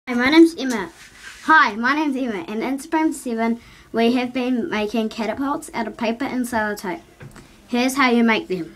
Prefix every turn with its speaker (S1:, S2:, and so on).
S1: Hi, my name's Emma. Hi, my name's Emma, and in Supreme 7 we have been making catapults out of paper and sellotape. Here's how you make them.